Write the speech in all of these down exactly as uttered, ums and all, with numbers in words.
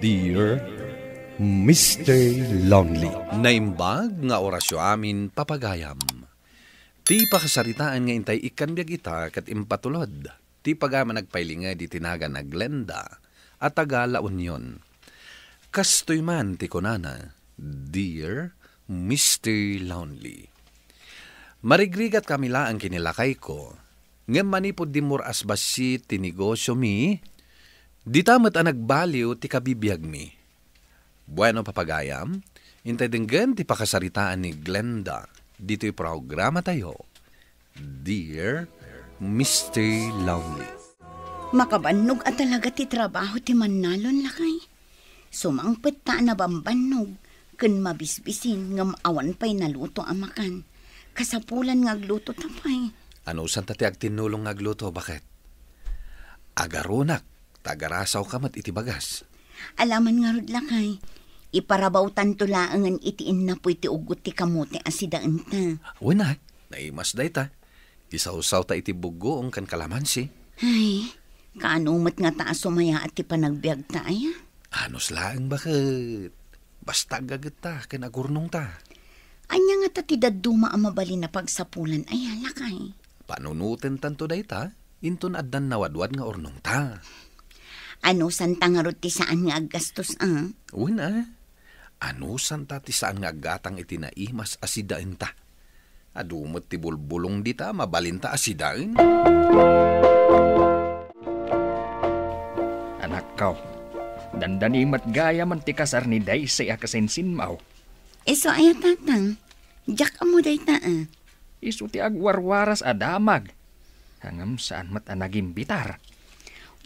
Dear Mister Lonely. Naimbag nga orasyo amin, papagayam. Ti pakasaritaan nga intay ikkan biag ita ket impatulod ti pagayam a nagpailinged iti nagan a Glenda a taga La Union. Kastoy man ti kunana, "Dear Mister Lonely, marigrigat kami laeng ken ni lakayko, ngem manipud dimmor-as bassit ti negosyomi, dita met a nagbaliw ti kabibiagmi." Bueno, papagayam, intay denggen ti pakasaritaan ni Glenda ditoy programatayo, Dear Mister Lonely. Makabannog a talaga ti trabaho ti mannalon, lakay. Sumangpet ta a nabambannog ken mabisbisin ngem awan pay naluto a makan. Kasapulan nga agluto ta pay. Anusanta ti agtinnulong nga agluto, baket? Agarunak, ta agarasawka met iti bagas. Alaman ngarud, lakay, iparabawtanto laengen iti innapoy ti uggot ti kamote a sidaenta. Wen a, naimas dayta. Isawsawta iti buggoong ken kalamansi. Ay, kaano met ngata a sumayaat ti panagbiagta aya? Anus laeng, baket. Basta aggagetta ken agurnongta. Ania ngata ti dadduma a mabalin a pagsapulan aya, lakay? Panunotentanto dayta, inton addan nawadwad nga urnongta. Anusanta ngarud ti saan nga aggastos a? Wen a, anusanta ti saan nga aggatang iti naimas a sidaenta? Adu met ti bulbulong dita, mabalinta a sidaen. Anakko, dandani met gayamen ti kasar ni Daisy a kasinsinmo. Isu aya, tatang? Diak ammo dayta a. Isu ti agwarwaras a damag. Ngem saan met a nagimbitar.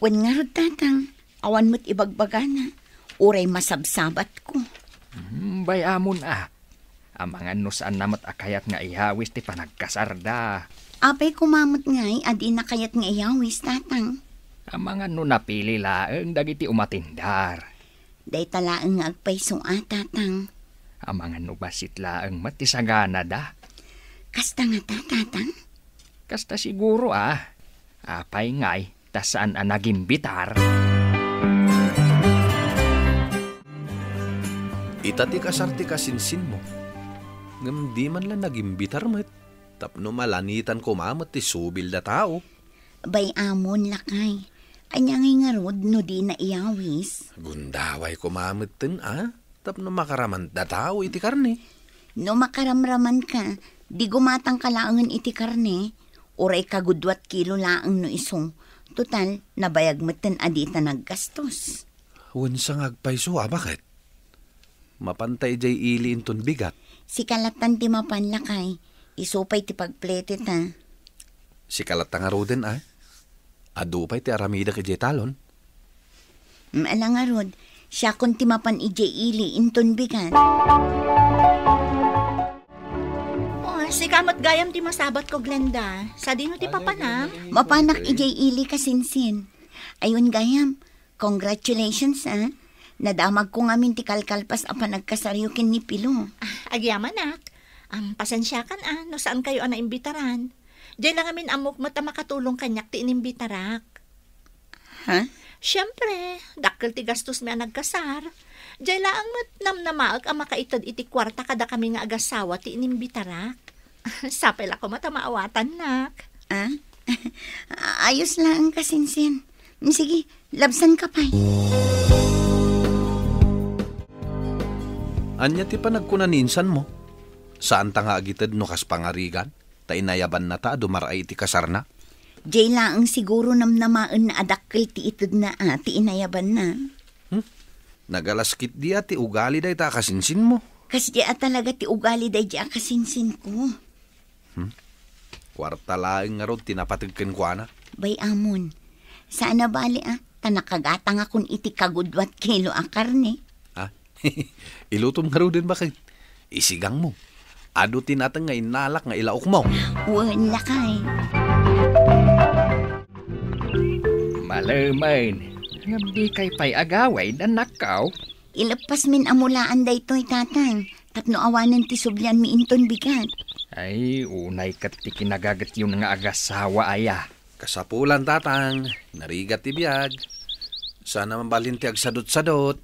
Wen ngarud, tatang, awan met ibagbagana. Uray masabsabatko. Hmm, bay-amon a. Amangan no saanna met a kayat nga iyawis ti panagkasarda. Apay koma met ngay a dina kayat nga iyawis, tatang? Amangan no napili laeng dagiti umatindar. Dayta laeng nga agpayso a, tatang. Amangan no bassit laeng met ti saganada. Kasta ngata, tatang? Kasta siguro a. Apay ngay, ta saan a nagimbitar? Ita ti kasar ti kasinsinmo. Ngem di man la nagimbitar met, tapno malanitan koma met ti subil da tao. Bay-amon, lakay. Ania ngay ngarud no dina iyawis? Gundaway koma metten a, tapno makaramanta tao iti karne. No makaramramanka, di gumatangka laengen iti karne, uray kagudua ti kilo laeng no isu. Total, nabayag metten a dita naggastos. Wen sa nga agpayso a, baket? Mapanta idiay ili inton bigat. Sika lattan ti mapan, lakay. Isu pay ti pagpleteta. Sika latta ngaruden a. Adu pay ti aramidek idiay talon. Mm, ala ngarud, siakon ti mapan idiay ili inton bigat. Oh, sika met gayam ti masabatko, Glenda. Sadino ti papanam? Mapanak idiay ili, kasinsin. Ayun gayam, congratulations, ah. Nadamagko ngamin ti kalkalpas a panagkasaryo ken ni Pilo. Ah, agyamanak. Am, pasensiakan, ah, no saankayo a naimbitaran. Diay la ngamin ammok met a makatulong kaniak ti inimbitarak. Ha? Siempre, dakkel ti gastosmi a nagkasar. Diay laeng met namnamaek a makaited iti kuarta kadakami nga agasawa ti inimbitarak. Sapay la koma ta maawatannak. Ah? Ayos laeng, kasinsin. Sige, labsanka pay. Ania ti panagkuna ni insanmo? Saanta nga agited no kas pangarigan, ta inayabannata a dumar-ay iti kasarna? Diay laeng siguro namnamaenna a dakkel ti itedna a ti inayabanna. Hmm? Nagalaskit dia ti ugali dayta a kasinsinmo? Kasdiay a talaga ti ugali daydiay a kasinsinko. Hmm? Kuarta laeng ngarud ti napateg kenkuana. Bay-amon. Saan a bali a, ta nakagatangakon iti kagudua ti kilo a karne. Ah, ilutom ngaruden, baket. Isigangmo. Adu ti nateng nga innalak nga ilaokmo. Wen, lakay. Malemen, ngem dikay pay agawid, anakko? Ileppasmin a mulaan daytoy, tatang, tapno awanen ti sublianmi inton bigat. Ay, unay ket ti kinagagetyon nga agasawa aya. Kasapulan, tatang, narigat ti biag. Saan a mabalin ti agsadutsadut.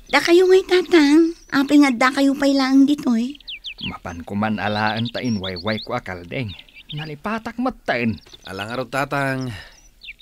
Dakayo ngay, Tatang. Apay nga addakayo pay laeng ditoy? Mapanko man alaen ta inwaywayko a kalding. Nalipatak metten. Ala ngarud, Tatang.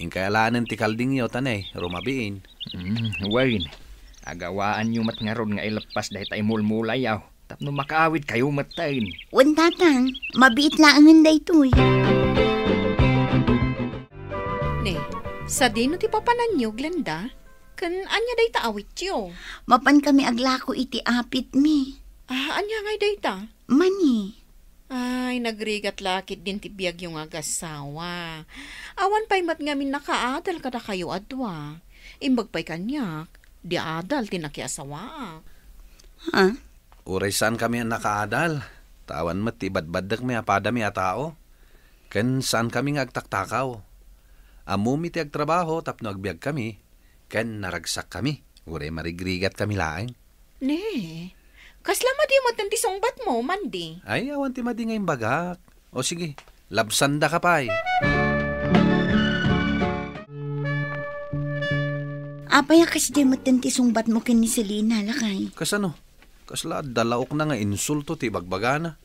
Inkay alaenen ti kaldingyo ta ne, rumabiin. Mm, wen. Agawaanyo met ngarud nga ileppas dayta imulmulayaw tapno makaawidkayo metten. Wen, Tatang. Mabiit laengen daytoy. Ne, sadino ti papananyo, Glenda? Ken ania dayta awityo? Mapan kami aglako iti apitmi. Ah, ania ngay dayta? Mani. Ay, nagrigat la ketdin ti biagyo nga agassawa. Awan pay met ngamin nakaadal kadakayo a dua. Imbag pay kaniak, di adal ti nakiasawaak. Ha? Uray saan kami a nakaadal, ta awan met ti ibadbaddekmi a padami a tao, ken saan kami nga agtaktakaw. Ammomi ti agtrabaho tapno agbiag kami, ken naragsak kami, uray marigrigat kami laeng. Ne, kasla madi metten ti sungbatmo, Mandy? Ay, awan ti madi nga imbagak. O sige, labsandaka pay. Apay a kasdiay metten ti sungbatmo ken ni Selina, lakay? Kasano? Kasla adda laokna nga insulto ti ibagbagana.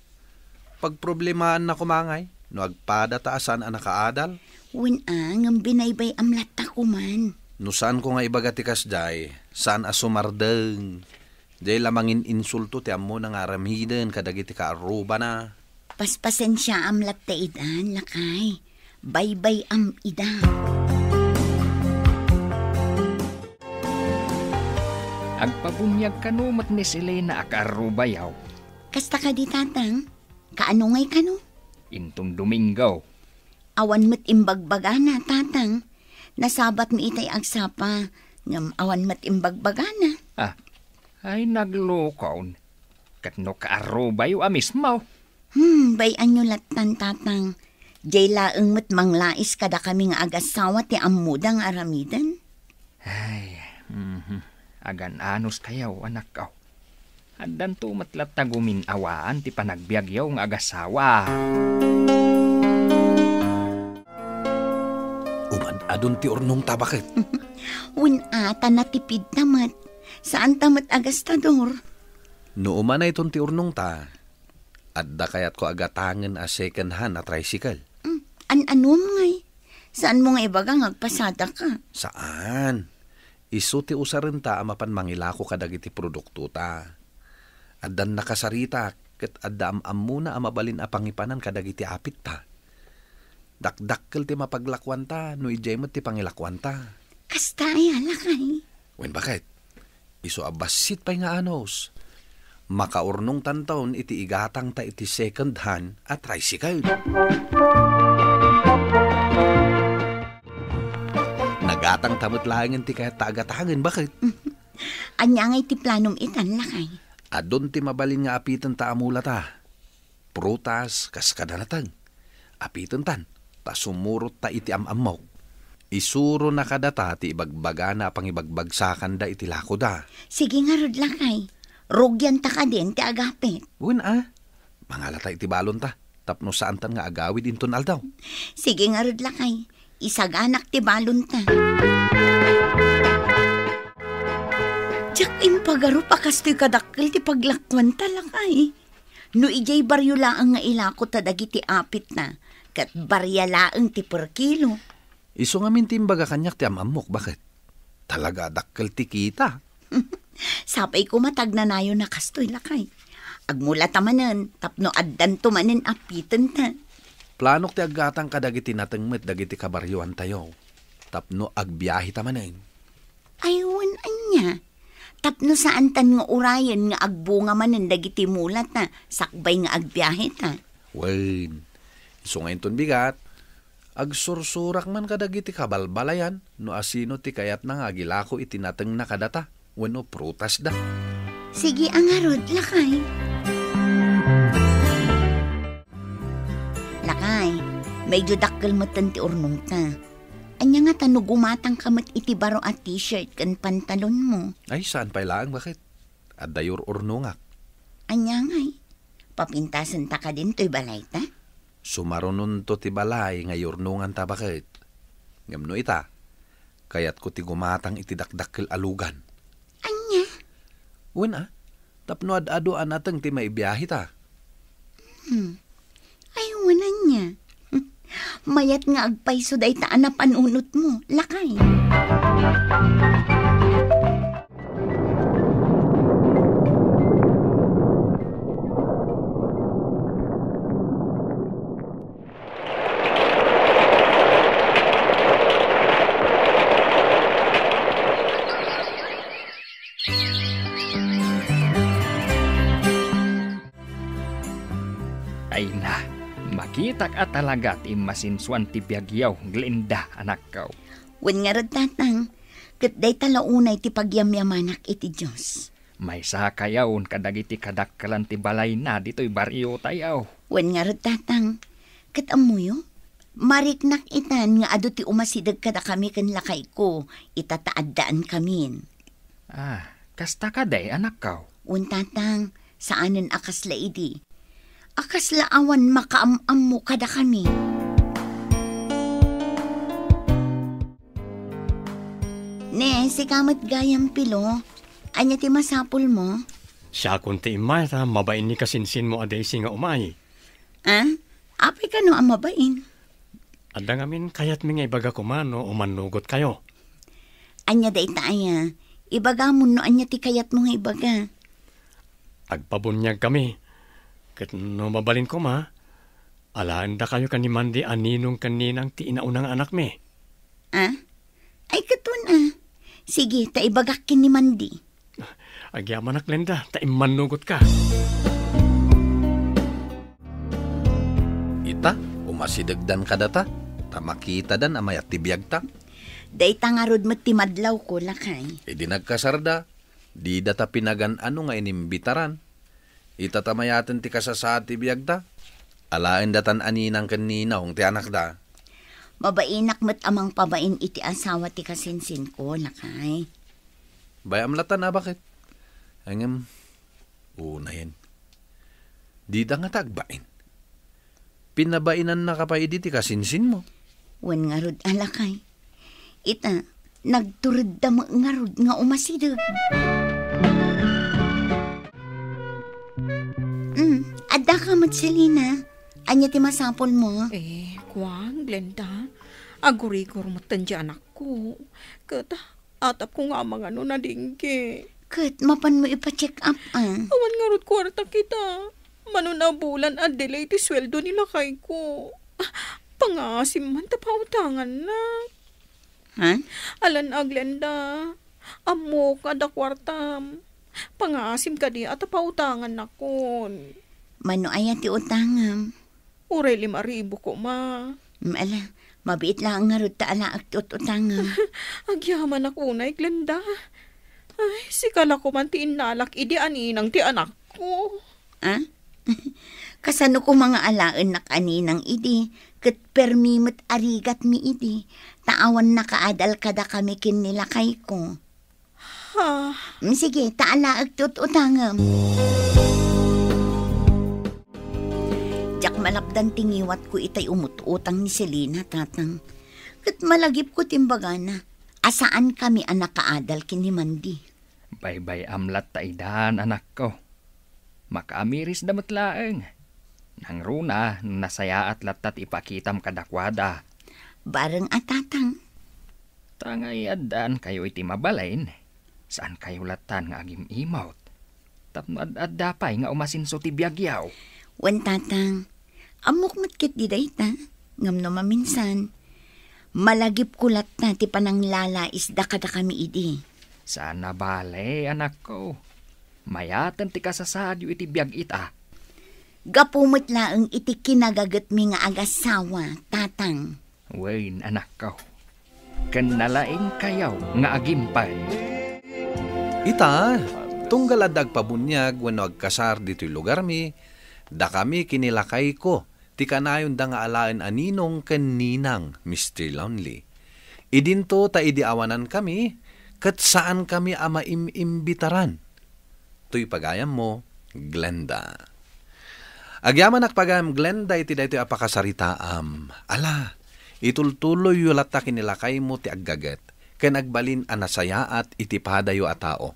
Pagproblemaanna koma ngay no agpadata a saan a nakaadal. Wen a, ngem binaybay-am latta koman. No saanko nga ibaga ti kasdiay, saan a sumardeng. Diay la mangin-insulto ti ammona nga aramiden kadagiti kaarrubana. Paspasensiaam latta idan, lakay. Baybay-am ida. Agpabuniag kano met ni Selina a kaarrubayo. Kasta kadi, Tatang? Kaano ngay kano? Inton Domingo. Awan met imbagbagana, Tatang. Nasabatmi itay agsapa, ngem awan met imbagbagana. Ah, ay naglukon. Ket no kaarrubayo a mismo? Hmm, bay-anyo lattan, Tatang. Diay laeng met manglais kadakami nga agassawa ti ammoda nga aramiden. Ay, mhm. Agan-anos kayo, anakko. Addanto met latta gumin-awaan ti panagbiagyo nga agassawa. Umad-adon ti urnongta, baket? Wen a, ta natipidta met. Saanta met agastador. No umanayton ti urnongta, adda kayatko a gatangen a second hand a tricycle. Mm, an-anom ngay? Saanmo nga ibaga nga agpasadaka? Saan. Isu ti usarenta a mapan mangilako kadagiti produktota. Addan nakasaritak ket adda am-ammona a mabalin a pangipanan kadagiti apitta. Dakdakkel ti mapaglakuanta no idiay met ti pangilakuanta. Kasta aya, lakay? Wen, baket? Isu a bassit pay nga anos, makaurnongtanton iti igatangta iti second hand a tricycle. Nagatangta met laengen ti kayatta a gatangen, baket? Ania ngay ti planom itan, lakay? Adun ti mabalin nga apitenta a mulata. Prutas kas kada nateng. Apitentan, ta sumurotta iti am-ammok. Isurona kadata ti ibagbagana a pangibagbagsakanda iti lakoda. Sige ngarud, lakay. Rugianta kadin ti agapit. Wen a, mangalata iti balonta tapno saantan nga agawid inton aldaw. Sige ngarud, lakay. Isaganak ti balonta. Diak impagarup a kastoy kadakkel ti paglakuanta, lakay. No idiay barrio laeng nga ilako ta dagiti apitna, ket barya laeng ti per kilo. Isu ngamin ti imbaga kaniak ti am-ammok, baket? Talaga a dakkel ti kita. Sapay koma ta agnanayon a kastoy, lakay. Agmulata manen tapno addanto manen apitenta. Planok ti aggatang kadagiti nateng met dagiti kabarioantayo tapno agbiaheta manen. Ay, wen ania? Tapno saantan nga urayen nga agbunga manen dagiti mulata sakbay nga agbiaheta. Wen, isu nga inton bigat, agsursurak man kadagiti kabalbalayan no asino ti kayatna nga agilako iti natengna kadata wenno prutasda. Sige a ngarud, lakay. Lakay, medyo dakkel metten ti urnongta. Ania ngata no gumatangka met iti baro a t-shirt ken pantalonmo? Ay, saan pay laeng, baket? Adda yur-urnongak. Ania ngay? Papintasenta kadin toy balayta? Sumarunonto ti balay nga yurnonganta, baket. Ngem no ita, kayatko ti gumatang iti dakdakkel a lugan. Ania? Wen a, tapno ad-adu a nateng ti maibiaheta. Hmm. Ay, wen ania. Mayat nga agpayso dayta a napanunotmo, lakay. Ay na, makitak a talaga ti masinsuan ti biagyo, Glenda, anakko. Wen ngarud, Tatang, ket dayta la unay ti pagyamyamanak iti Dios. Maysakayon kadagiti kadakkelan ti balayna ditoy bariotayo. Wen ngarud, Tatang, ket ammoyo? Mariknak itan nga adu ti umasideg kadakami ken lakayko, ita ta addaankamin. Ah, kasta kadi, anakko? Wen, Tatang, saanen a kasla idi. A kasla awan makaam-ammo kadakami. Ne, sika met gayam, Pilo. Ania ti masapulmo? Siakon ti immay ta mabain ni kasinsinmo a Daisy nga umay. Ah? Apay kano a mabain? Adda ngamin kayatmi nga ibaga koma no umannugotkayo. Ania dayta aya? Ibagamon no ania ti kayatmo nga ibaga. Agpabuniagkami. Ket no mabalin koma, alaendakayo ken ni Mandy a ninong ken ninang ti inauna nga anakmi. Ah? Ay, ket wen a. Sige, ta ibagak ken ni Mandy. Agyamanak, Glenda, ta immannugotka. Ita, umasidegdan kadata, ta makitadan a mayat ti biagta. Dayta ngarud met ti madlawko, lakay. Idi nagkasarda, dida ta pinagan-ano nga inimbitaran. Ita ta mayaten ti kasasaad ti biagda. Alaendatan a ninang ken ninong ti anakda. Mabainak met a mangpabain iti asawa ti kasinsinko, lakay. Bay-am latta a baket. Ngem, unayen. Dida ngata agbain. Pinabainannaka pay idi ti kasinsinmo. Wen ngarud a lakay. Ita, nagturedda met ngarud nga umasideg. Mm, addaka met, Selina. Ania ti masapulmo? Eh, kuan, Glenda. Agurigor metten ti anakko. Ket atapko nga amangan no nadingge. Ket mapanmo ipa-check up, ah. Awan ngarud kuarta kita. Mano a bulan a delay ti sueldo ni lakayko. Pangaasim man ta pautangannak. Ha? Alan a, Glenda. Ammok nga adda kuartam. Pangaasim kadi a ta pautangannakon. Mano aya ti utangam? Uray lima ribu koma. Mm, ala, mabiit laeng ngarud ta alaek ti ut-utangam. Agyamanak unay, Glenda. Ay, sika la koman ti innalak idi a ninang ti anakko. Ah? Kasano koma nga alaennak a ninang idi, ket permi met a rigatmi idi, ta awan nakaadal kadakami ken ni lakayko. Ha? Mm, sige, ta alaek ti ut-utangam. Diak malapdan ti ngiwatko itay umut-utang ni Selina, Tatang. Ket malagipko ti imbagana a saankami a nakaadal ken ni Mandy. Baybay-am latta idan, anakko. Makaamirisda met laeng. Nangruna no nasayaat latta ti ipakitam kadakuada. Bareng a, Tatang. Ta nga iaddaankayo iti mabalin, saankayo lattan nga agim-imawt. Tapno ad-adda pay nga umasinso ti biagyo. Wen, Tatang. Ammok met ketdi dayta, ngem no maminsan, malagipko latta ti pananglalaisda kadakami idi. Saan a bale, anakko. Mayaten ti kasasaadyo iti biag ita. Gapu met laeng iti kinagagetmi nga agasawa, Tatang. Wen, anakko. Ken nalaingkayo nga agimpay. Ita, tunggal adda agpabuniag wenno agkasar ditoy lugarmi, dakami ken ni lakayko ti kanayonda nga alaen a ninong ken ninang, Mister Lonely. Idinto ta idi awanankami, ket saankami a maim-imbitaran. Toy pagayammo, Glenda. Agyamanak pagayam, Glenda, iti daytoy a pakasaritaam. Ala, itultuloyyo latta ken ni lakaymo ti aggaget, ken agbalin a nasayaat iti padayo a tao.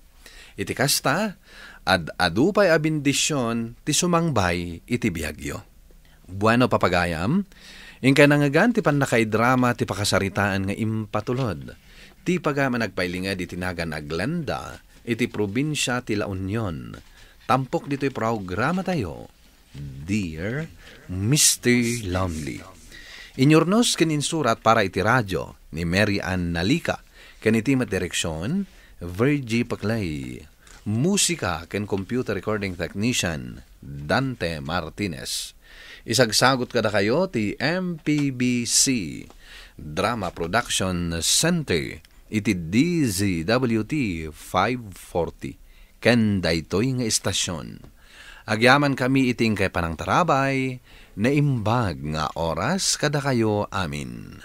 Iti kasta, ad-adu pay a bendision ti sumangbay iti biagyo. Bueno, papagayam, inkay nangngegan ti pannakaidrama ti pakasaritaan nga impatulod. Ti pagayam a nagpailinged iti nagan Glenda, iti probinsia ti La Union. Tampok ditoy programatayo, Dear Mister Lonely. Inyurnos ken insurat para iti radio ni Mary Ann Nalica, ken iti met direksion, Virgie Paclay. Musika ken computer recording technician, Dante Martinez. Isagsagot kadakayo ti M P B C Drama Production Center iti D Z W T five forty ken daytoy nga istasion. Agyamankami iti inkay panangtarabay, naimbag nga oras kadakayo amin.